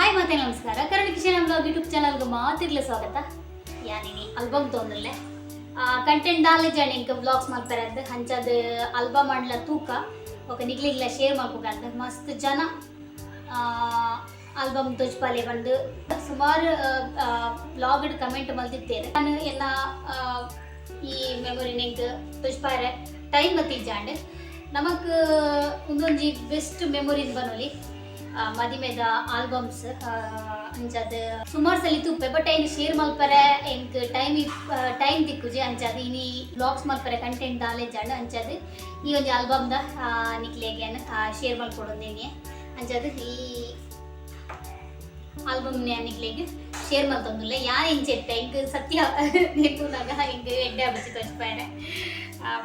Hi ಮತ್ತೆ ನಮಸ್ಕಾರ. Karun Kishan blog YouTube ಚಾನಲ್ಗೆ ಮಾತಿರ್ಲೆ ಸ್ವಾಗತ. ಯಾನಿನಿ ಆಲ್ಬಮ್ ತೊಂದಿಲ್ಲ ಕಂಟೆಂಟ್ ದಾಲೆ ಜನ ಇಂಕ ಬ್ಲಾಗ್ಸ್ ಮಲ್ಪರೆ ಅಂತ ಅಂಚಾದ ಆಲ್ಬಮ್ ಅಂಡ್ಲ ತೂಕ ఒక ನಿಗ್ಲಿಗ್ಲ ಶೇರ್ ಮಲ್ಪುಗಂತ ಮಸ್ತ್ ಜನ ಆಲ್ಬಮ್ ತೋಜ್ಪಾಲೆ ಬಂದು ಸುಮಾರು ಬ್ಲಾಗ್ ಕಮೆಂಟ್ ಮಲ್ತಿತ್ತೇನೆ. ನಾನು ಎಲ್ಲ ಈ ಮೆಮೊರಿ ನಿಂಕ್ ತೋಜ್ಪಾರೆ ಟೈಮ್ ಮತ್ತಿಜ್ಜಾಂಡ್. ನಮಕ್ ಒಂದೊಂಜಿ ಬೆಸ್ಟ್ ಮೆಮೊರೀಸ್ ಬನೊಲಿ ಮದಿಮೆದ ಆಲ್ಬಮ್ಸ್ ಅಂಚಾದ ಸುಮಾರು ಸಲ ತೂಪೆ, ಬಟ್ ಐನ್ ಶೇರ್ ಮಲ್ಪರೆ ಎಂಕ್ ಟೈಮ್ ಟೈಮ್ ತಿಕ್ಕುಜಿ. ಅಂಚಾದ ಇನಿ ಬ್ಲಾಗ್ಸ್ ಮಲ್ಪರೆ ಕಂಟೆಂಟ್ ದಾಲೆ ಜಾಂಡ್ ಅಂಚಾದ ಈ ಒಂಜಿ ಆಲ್ಬಮ್ ದ ನಿಕ್ಲೆಗೆ ಶೇರ್ ಮಲ್ಪೊಡೊಂದಿನಿ. ಅಂಚಾದ ಈ ಆಲ್ಬಮ್ ನಿಕ್ಲೆಗ್ ಶೇರ್ ಮಲ್ತೊಂದುಲ್ಲೆ. ಯಾನ್ ಇಂಚೆತ್ತೆ ಎಂಕ್ ಸತ್ಯ ನೆಕ್ಕುನಾಗ ಎಂಕ್ ಎಡ್ಡೆ ಆಪುಜಿ ತೋಜ್ಪಾಯೆರೆ.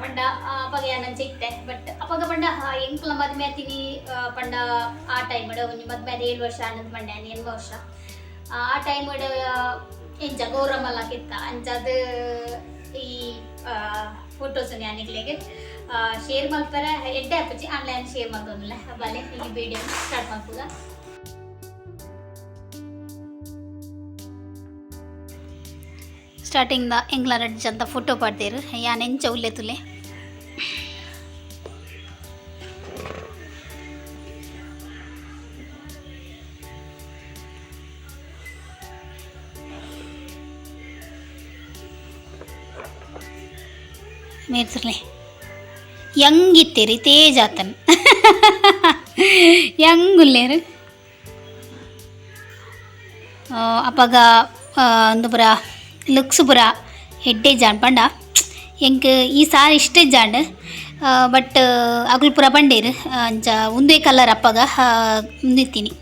ಪಂಡ ಅಪಗ ಯಾನ್ ಅಂಚ ಇತ್ತೆ, ಬಟ್ ಅಪಗ ಪಂಡ ಎಂಕ್ಲ ಮದ್ಮೆ ಆತಿನಿ ಪಂಡ ಆ ಟೈಮ್ ಒಂಜಿ ಮದ್ಮೆ ಆದ್ 7 ವರ್ಷ ಆಂಡ್ ಪಂಡೆ ಯಾನ್ 8 ವರ್ಷ ಆ ಟೈಮ್ ಎಂಚ ಗೌರಮ್ಮಲಾಕಿತ್ತ. ಅಂಚಾದ್ ಈ ಫೋಟೋಸ್ ಯಾನ್ ನಿಕ್ಲೆಗ್ ಶೇರ್ ಮಲ್ಪರೆ ಎಡ್ಡೆ ಆಪುಜಿ, ಆನ್ಲೈನ್ ಶೇರ್ ಮಲ್ತೊಂದುಲ್ಲೆ. ಬಲೆ ಈ ವಿಡಿಯೋ ಸ್ಟಾರ್ಟ್ ಮಲ್ಪುಗ. ಸ್ಟಾರ್ಟಿಂಗ್ ದ ಎಂಕ್ಲ ರಡ್ಡ್ ಜನ ಫೋಟೋ ಪಾಡ್ದೆರ್. ಯಾನ್ ಎಂಚ ಉಲ್ಲೆ ತುಲೆ. ಮೇರ್ಸರ್ಲೆ ಯಂಗ್ ಇತ್ತೆರ್ ತೇಜ್ ಆತನ್ ಯಂಗ್ ಉಲ್ಲೆರ್. ಅಪಗ ಉಂದು ಪೂರ ಲುಕ್ಸ್ ಪೂರ ಎಡ್ಡೆ ಜಾಂಡ್ ಪಂಡ ಎಂಕ್ ಈ ಸಾರಿ ಇಷ್ಟ ಜಾಂಡ್. ಬಟ್ ಅಗುಲು ಪೂರ ಪಂಡೇರ್ ಅಂಚ ಉಂದೇ ಕಲರ್ ಅಪ್ಪಗ ಉಂದಿತ್ತೀನಿ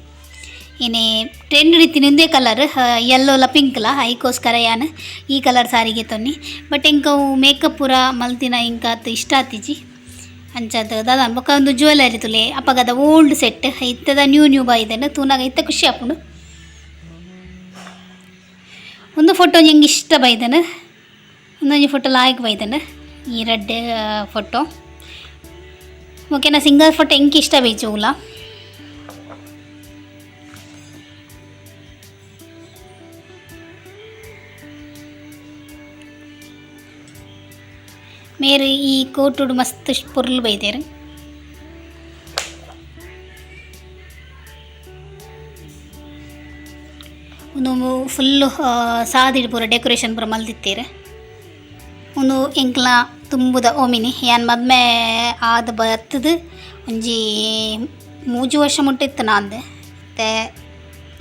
ಏನೇ ಟ್ರೆಂಡ್ ಇತ್ತೀನಿ ಉಂದೇ ಕಲರ್ ಯೆಲ್ಲೋಲ ಪಿಂಕ್ಲ ಐಕೋಸ್ಕರ ಯಾನ್ ಈ ಕಲರ್ ಸಾರಿಗೆ ತೊನ್ನಿ. ಬಟ್ ಎಂಕ್ ಅವು ಮೇಕಪ್ ಪೂರ ಮಲ್ತಿನ ಎಂಕ್ ಅತ್ ಇಷ್ಟ ಆತಿಜಿ. ಅಂಚಾದ್ ದಾದ ಬೊಕ್ಕ ಒಂದು ಜ್ಯುವೆಲರಿ ತುಲೆ ಅಪಗದ ಓಲ್ಡ್ ಸೆಟ್ ಇತ್ತದ ನ್ಯೂ ನ್ಯೂ ಬೈದೆಂಡ್ ತೂನಾಗ ಇತ್ತ ಖುಷಿ ಆಪುಂಡು. ಒಂದು ಫೋಟೋ ಎಂಕ್ ಇಷ್ಟ ಬೈದೆಂಡ್, ಒಂದೊಂಜಿ ಫೋಟೋ ಲಾಯ್ಕ್ ಬೈದೆಂಡ್ ಈ ರಡ್ಡ್ ಫೋಟೋ. ಓಕೆನಾ ಸಿಂಗಲ್ ಫೋಟೋ ಎಂಕ್ ಇಷ್ಟ ಬೈಜಿ ಓಲ. ಮೇರ್ ಈ ಕೋಟುಡು ಮಸ್ತ್ ಪೊರ್ಲು ಬೈದೆರ್. ಉಂದು ಫುಲ್ಲು ಸಾದಿಡ್ ಪೂರ ಡೆಕೋರೇಷನ್ ಪೂರ ಮಲ್ದಿತ್ತೆರ್. ಉಂದು ಎಂಕ್ಲ ತುಂಬುದ ಓಮಿನಿ. ಯಾನ್ ಮದ್ಮೆ ಆದ್ ಬತ್ತುದು ಒಂಜಿ 3 ವರ್ಷ ಮುಟ್ಟ ಇತ್ತು ನಾಂದ್ ಇತ್ತೆ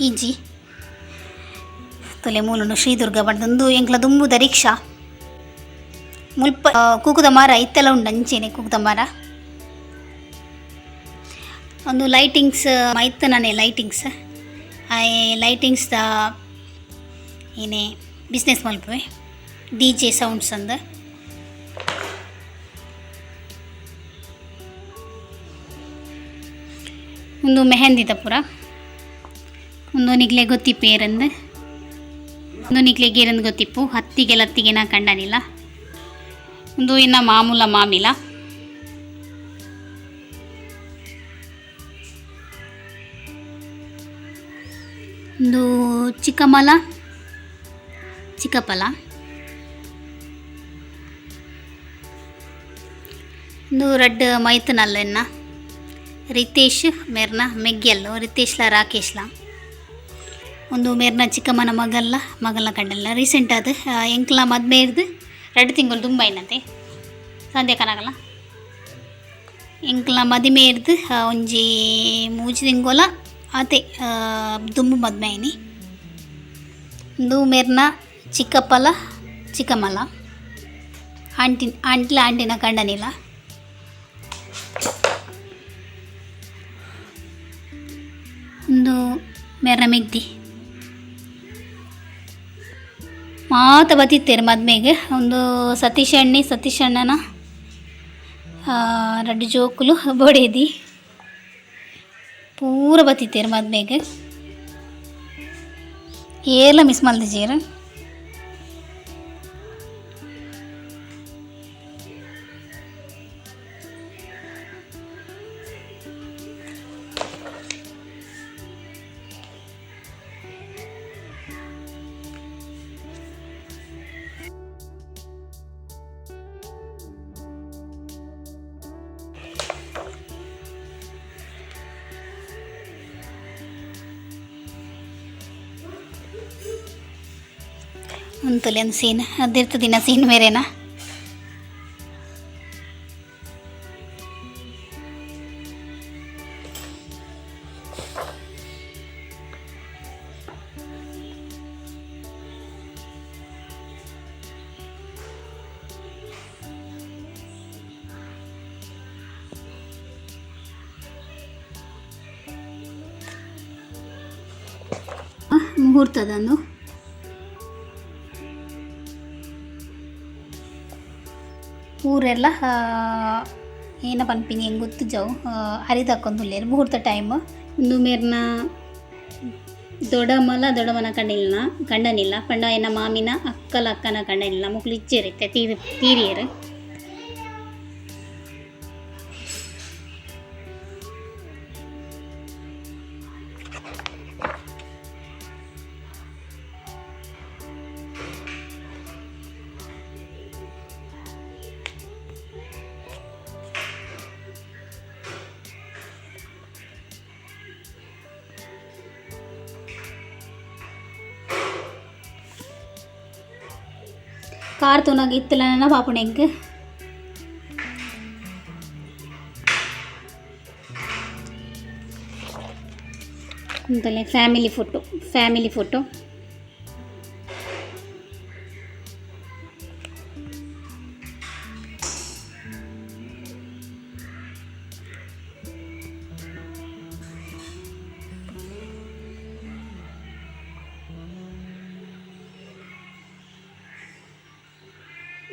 ಇಜ್ಜಿ. ತುಲೆ ಮೂಲುಂಡು ಶ್ರೀದುರ್ಗ ಪಂಡ್ದ್ ಉಂದು ಎಂಕ್ಲ ದುಂಬುದ ರಿಕ್ಷಾ. ಮುಲ್ಪ ಕುಕ್ಕುದ ಮರ ಇತ್ತೆಲ ಉಂಡು ಅಂಚೆನೆ ಕುಕ್ಕುದ ಮರ. ಉಂದು ಲೈಟಿಂಗ್ಸ್ ಮೈತನನೆ ಲೈಟಿಂಗ್ಸ್ ಆಯೆ ಲೈಟಿಂಗ್ಸ್ ದ ಏನೇ ಬಿಸ್ನೆಸ್ ಮಲ್ಪುವೆ ಡಿ ಜೆ ಸೌಂಡ್ಸ್ ಅಂದ್. ಉಂದು ಮೆಹಂದಿದ ಪೂರ. ಉಂದು ನಿಕ್ಲೆ ಗೊತ್ತಿಪ್ಪು ಏರಂದ್, ಉಂದು ನಿಕ್ಲೆ ಏರಂದ್ ಗೊತ್ತಿಪ್ಪು. ಹತ್ತಿಗೆ ಲತ್ತಿಗೆ ನಾ ಕಂಡನಿಲ್ಲ. ಉಂದು ಇನ್ನ ಮಾಮೂಲ ಮಾಮಿಲ. ಉಂದು ಚಿಕ್ಕಮಲ ಚಿಕ್ಕಪ್ಪಲ. ಉಂದು ರಡ್ಡ್ ಮೈತುನಲ್ಲ ಎನ್ನ ರಿತೇಶ್ ಮೇರ್ನ ಮೆಗ್ಗೆಲ್ಲು ರಿತೇಶ್ಲ ರಾಕೇಶ್ಲ. ಉಂದು ಮೇರ್ನ ಚಿಕ್ಕಮ್ಮನ ಮಗಲ್ಲ ಮಗಲ್ನ ಕಂಡಲ್ಲ ರೀಸೆಂಟ್ ಆದ್ ಎಂಕ್ಲ ಮದ್ಮೆ ಇರ್ದ್ 2 ತಿಂಗಳು ದುಂಬ ಐನತೆ ಸಂಧ್ಯಾ ಕನಗಲ. ಎಂಕ್ಲ ಮದಿಮೆ ಇರ್ದ್ ಒಂಜಿ 3 ತಿಂಗೊಲ ಆತೆ ದುಂಬು ಮದ್ಮೆ ಆಯ್ನಿ. ಉಂದು ಮೇರ್ನ ಚಿಕ್ಕಪ್ಪಲ ಚಿಕ್ಕಮ್ಮಲ ಆಂಟಿ ಆಂಟಿಲ ಆಂಟಿನ ಕಂಡನಿಲ. ಉಂದು ಮೇರ್ನ ಮೆಗ್ದಿ ಮಾತ ಬತ್ತಿತ್ತೆರ್ ಮದ್ಮೆಗ್. ಉಂದು ಸತೀಶ್ ಅಣ್ಣಿ ಸತೀಶ್ ಅಣ್ಣನ ರಡ್ಡ್ ಜೋಕುಲು ಬೊಡೆದಿ ಪೂರ ಬತ್ತಿತ್ತೆರ್ ಮದ್ಮೆಗ್. ಏರ್ಲ ಮಿಸ್ ಮಲ್ದಿಜೆರ್. ಉಂತುಲೆ ಒಂದು ಸೀನ್ ದಿನ ಸೀನ್ ಮೇರೇನಾ. ಮುಹೂರ್ತದಂದು ಊರೆಲ್ಲ ಏನ ಪನ್ಪಿನಿ ಹೆಂಗೆ ಗೊತ್ತು ಜವು ಅರಿದಾಕೊಂದುಲ್ಲೇರು ಮುಹೂರ್ತ ಟೈಮ್. ಉಂದು ಮೇರ್ನ ದೊಡಮಲ ದೊಡಮನ ಕಂಡಿಲ್ಲ ಕಂಡನಿಲ್ಲ ಪಂಡ ಎನ್ನ ಮಾಮಿನ ಅಕ್ಕಲ ಅಕ್ಕನ ಕಂಡನಿಲ್ಲ ಮುಕ್ಲು ಇಚ್ಚೇರಿತ್ತೆ ತೀರಿ ತೀರಿಯರು. ಕಾರ್ ತೂನಗ ಇತ್ತಲನ ಪಾಪುಣ ಎಂಕ್ ಉಂತಲೆ ಫ್ಯಾಮಿಲಿ ಫೋಟೋ ಫ್ಯಾಮಿಲಿ ಫೋಟೋ.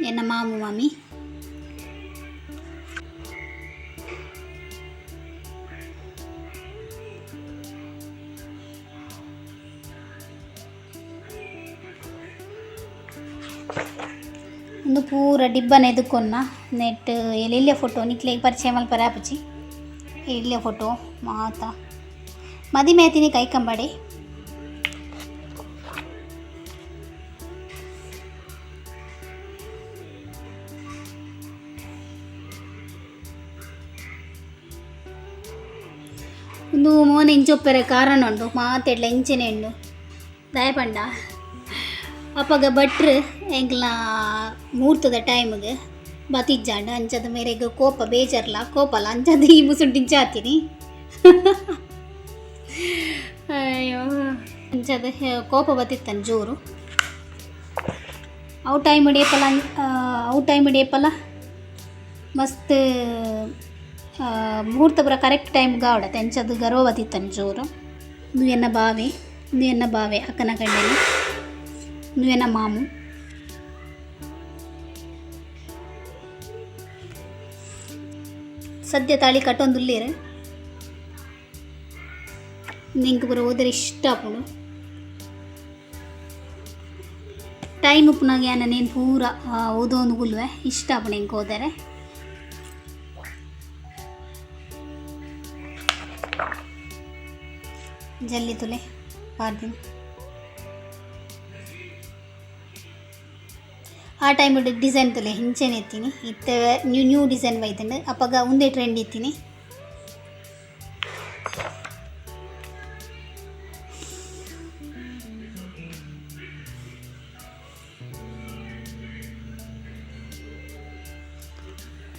ಎನ್ನ ಮಾಮು ಮಾಮಿ. ಉಂದು ಪೂರ ಡಿಬ್ಬನ ಎದುಕೊನ್ನ ನೆಟ್ ಎಲ್ಲಿಲ್ಲ ಫೋಟೋ ನಿಕ್ಲೆಗ್ ಪರಿಚಯ ಮಲ್ಪರೆ ಆಪುಜಿ ಎಲ್ಯ ಫೋಟೋ ಮಾತ ಮದಿಮೆ ಆತಿನಿ ಕೈಕಂಬಡೆ. ಉಂದು ಮೋನೆ ಇಂಚೊಪ್ಪೆರೆ ಕಾರಣ ಉಂಡು ಮಾತೆಡ್ಲ ಇಂಚೆನೆ ಉಂಡು ದಾಯ ಪಂಡ ಅಪಗ ಭಟ್ರು ಎಂಕ್ಲ ಮುಹೂರ್ತದ ಟೈಮ್ಗೆ ಬತ್ತಿಜ್ಜಾಂಡ ಅಂಚದ ಮೇರೆಗ್ ಕೋಪ ಬೇಜಾರ್ಲ ಕೋಪಲ ಅಂಚದ ಈ ಮುಸುಂಟು ಇಂಚ ಆತೀನಿ. ಅಯ್ಯೋ ಅಂಚದ ಕೋಪ ಬತ್ತಿತ್ತನ್ ಜೋರು. ಅವು ಟೈಮ್ ಡೇಪಲ ಅವು ಟೈಮ್ ಡೇಪಲ ಮಸ್ತ್ ಮುಹೂರ್ತ ಪೂರ ಕರೆಕ್ಟ್ ಟೈಮ್ಗೆ ಆವಡತ್ತೆ ಅಂಚದ ಗರ್ವ ಬತ್ತಿತ್ತನ್ ಜೋರು. ನುಯೆನ್ನ ಬಾವೆ ನುಯೆನ್ನ ಬಾವೆ ಅಕ್ಕನ ಕಂಡನಿ ನುಯೆನ್ನ ಮಾಮು. ಸದ್ಯ ತಾಳಿ ಕಟ್ಟೊಂದುಲ್ಲೇರು ನಿಂಗೆ ಪೂರ ಓದರೆ ಇಷ್ಟ ಆಪುಂಡು. ಟೈಮ್ ಉಪ್ಪುನಾಗ ಯಾನ ನೇನು ಪೂರ ಓದೋನು ಗುಲ್ವೆ ಇಷ್ಟ ಆಪುಂಡು ಎಂಕ್ ಓದರೆ. ಜಲ್ಲಿ ತುಲೆ ಪಾರ್ದಿನ ಆ ಟೈಮ್ ಡಿಸೈನ್ ತುಲೆ ಇಂಚೆನೆ ಇತ್ತೀನಿ ಇತ್ತೆ ನ್ಯೂ ನ್ಯೂ ಡಿಸೈನ್ ಬೈತಂಡು ಅಪಗ ಉಂದೇ ಟ್ರೆಂಡ್ ಇತ್ತೀನಿ.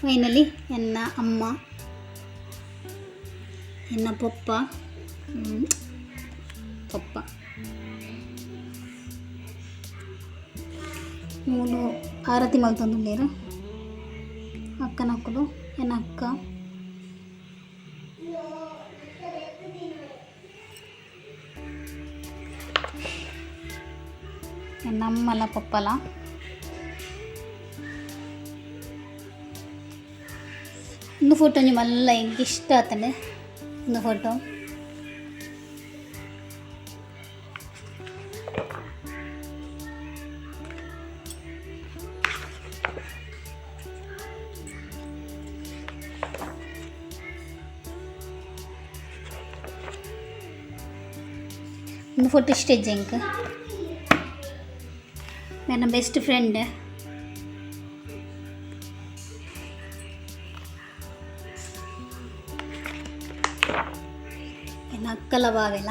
ಫೈನಲಿ ಎನ್ನ ಅಮ್ಮ ಎನ್ನ ಪೊಪ್ಪ ಪಪ್ಪ ಮೂಲು ಆರತಿ ಮಲ್ತೊಂದುಲ್ಲೆರ್ ಅಕ್ಕನಕುಲು ಎನ್ನ ಅಕ್ಕ. ಎನ್ನ ಅಮ್ಮಲ ಪೊಪ್ಪಲ. ಉಂದು ಫೋಟೋ ಒಂಜಿ ಮಲ್ಲ ಎಂಕ್ ಇಷ್ಟ ಆತುಂಡು ಉಂದು ಫೋಟೋ. ಉಂದು ಫೋಟೋ ಇಷ್ಟ ಇಜ್ಜಿ ಎಂಕ್ ನನ್ನ ಬೆಸ್ಟ್ ಫ್ರೆಂಡ್. ಎನ್ನ ಅಕ್ಕಲ ಬಾವೆಲ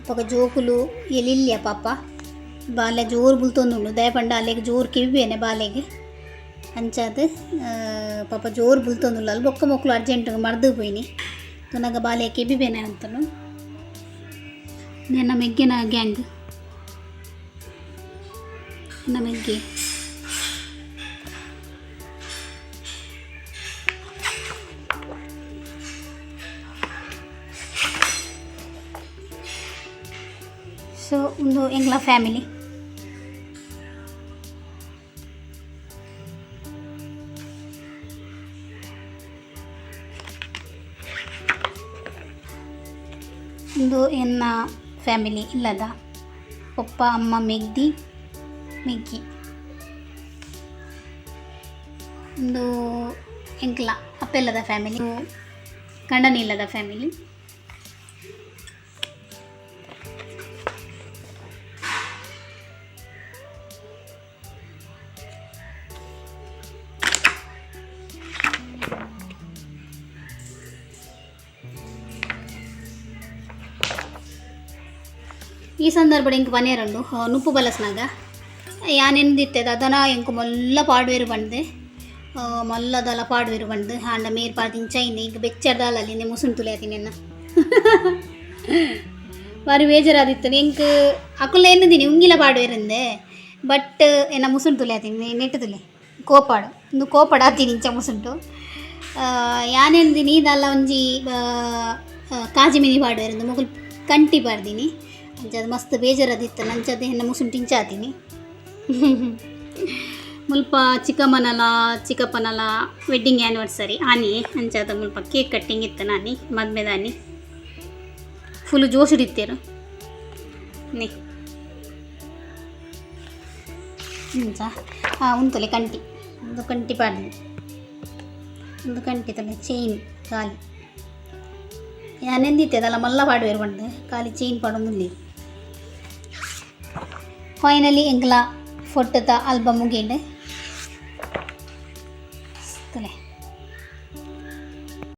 ಅಪಗ ಜೋಕುಲು ಎಲಿಲ್ಯ ಪಾಪ. ಬಾಲೆ ಜೋರು ಬುಲ್ತೊಂದುಂಡು ದಯ ಪಂಡ ಅಲೆಗ್ ಜೋರು ಕಿವಿ ಬೇನೆ ಬಾಲೆಗ್ ಅಂಚಾದ್ ಪಾಪ ಜೋರು ಬುಲ್ತೊಂದುಲ್ಲ ಅಲ್ಲಿ ಬೊಕ್ಕ ಮೊಕ್ಲು ಅರ್ಜೆಂಟ್ ಮರ್ದ್ ಪೋಯಿನಿ ತುನಗ ಬಾಲೆ ಕೆಬಿ ಬೇನೆ ಅಂತನು ನೆನ್ನ ಮೆಗ್ಗೆನ ಗ್ಯಾಂಗ್ ಎನ್ನ ಮೆಗ್ಗೆ ಸೊ ಒಂದು ಎಂಗ್ಲ ಫ್ಯಾಮಿಲಿ ಒಂದು ಎನ್ನ ಫ್ಯಾಮಿಲಿ ಇಲ್ಲದ ಪಪ್ಪ ಅಮ್ಮ ಮೆಗ್ದಿ ಮೆಗ್ಗಿ ಒಂದು ಎಂಕ್ಲ ಅಪ್ಪೆಲ್ಲದ ಫ್ಯಾಮಿಲಿ ಗಂಡನಿಲ್ಲದ ಫ್ಯಾಮಿಲಿ. ಈ ಸಂದರ್ಭಡ್ ಎಂಕ್ ಪನೇರುಂಡು ನುಪ್ಪು ಬಲಸ್ನಾಗ ಯಾನೆಂದಿತ್ತೆ ಅದನ ಎಂಕ್ ಮಲ್ಲ ಪಾಡ್ವೇರು ಪಂಡ್ದು ಮಲ್ಲದಲ ಪಾಡ್ವೇರು ಪಂಡ್ದು ಆಂಡ ಮೇರ್ ಪಾಡ್ದು ಇಂಚ ಇಂಕ್ ಬೆಚ್ಚರ್ದಾಲಲ್ಲಿ ಇಂದೆ ಮುಸುಂಟು ತುಲೆ ಎನ್ನ ಬಾರಿ ಬೇಜಾರಾದಿತ್ತು ಎಂಕ್ ಅಕುಲ ಎನ್ನುದಿನಿ ಉಂಗಿಲ ಪಾಡ್ವೇರಿಂದೆ ಬಟ್ ಎನ್ನ ಮುಸುಂಟು ತುಲೆ ಆತೀನಿ ನೆಟ್ಟು ತುಲೆ ಕೋಪಾಡು ಇಂದು ಕೋಪಾಡು ಆತೀನಿ ಇಂಚ ಮುಸುಂಟು ಯಾನೆಂದಿನಿ ದಾಲ ಒಂಜಿ ಕಾಜಿ ಮಿನಿ ಪಾಡ್ವೇರಿಂದು ಮೊಕುಲು ಕಂಟಿ ಪಾಡ್ದಿನಿ ಅಂಚಾದ್ ಮಸ್ತ್ ಬೇಜಾರಾದಿತ್ತು ಅಂಚಾದ್ ಎನ್ನ ಮುಸುಂಟು ಇಂಚ ಆತೀನಿ. ಮುಲ್ಪ ಚಿಕ್ಕಮ್ಮನಲ ಚಿಕ್ಕಪ್ಪನಲ ವೆಡ್ಡಿಂಗ್ ಆ್ಯನಿವರ್ಸರಿ ಆನಿ ಅಂಚಾದ ಮುಲ್ಪ ಕೇಕ್ ಕಟ್ಟಿಂಗ್ ಇತ್ತು ನಾನಿ ಮದ್ಮೆದಾನಿ ಫುಲ್ ಜೋಶಿಡಿತ್ತೇರು ನಿ ಇಂಚ ಉಂತುಲೆ ಕಂಟಿ ಒಂದು ಕಂಟಿ ಪಾಡ್ದಿ ಒಂದು ಕಂಟಿ ತಲೆ ಚೈನ್ ಖಾಲಿ ಯಾನೆಂದಿತ್ತೆ ಅದಲ್ಲ ಮಲ್ಲ ಪಾಡುವೇರು ಪಂಡ್ದು ಖಾಲಿ ಚೈನ್ ಪಾಡೊಂದುಲ್ಲೆರ್. ಫೈನಲಿ ಎಂಕ್ಲ ಫೋಟೋದ ಆಲ್ಬಮ್ ಮುಗಿಂಡ್.